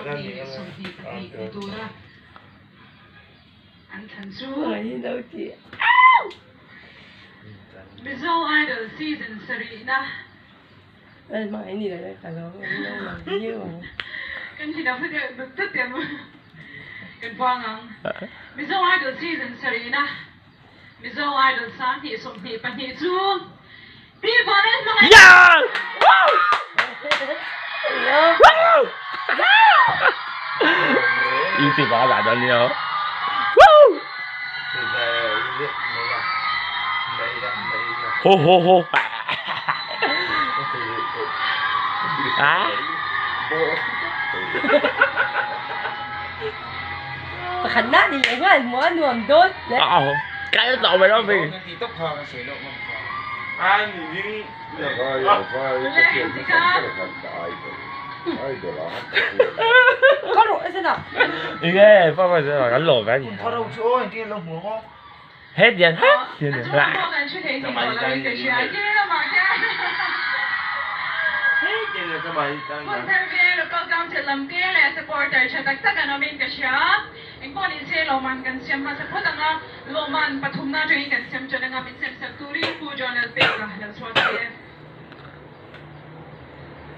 22 ni tura an thlan chu. Mizo Idol season sarihna kan thin a deuh dut dut em kan puang ang. Mizo Idol season sarihna Mizo Idol 2022 chu Pi Vanlalhmangaih Local Council lam te leh supporter tha tak tak an awmin ka hria. Engpawh ni se lawmman kan siam hmasa phawt ang a, lawmman pathumna atangin kan siam tan ang a, min siamsak turin Pu John Lalpeka lo chhuak se.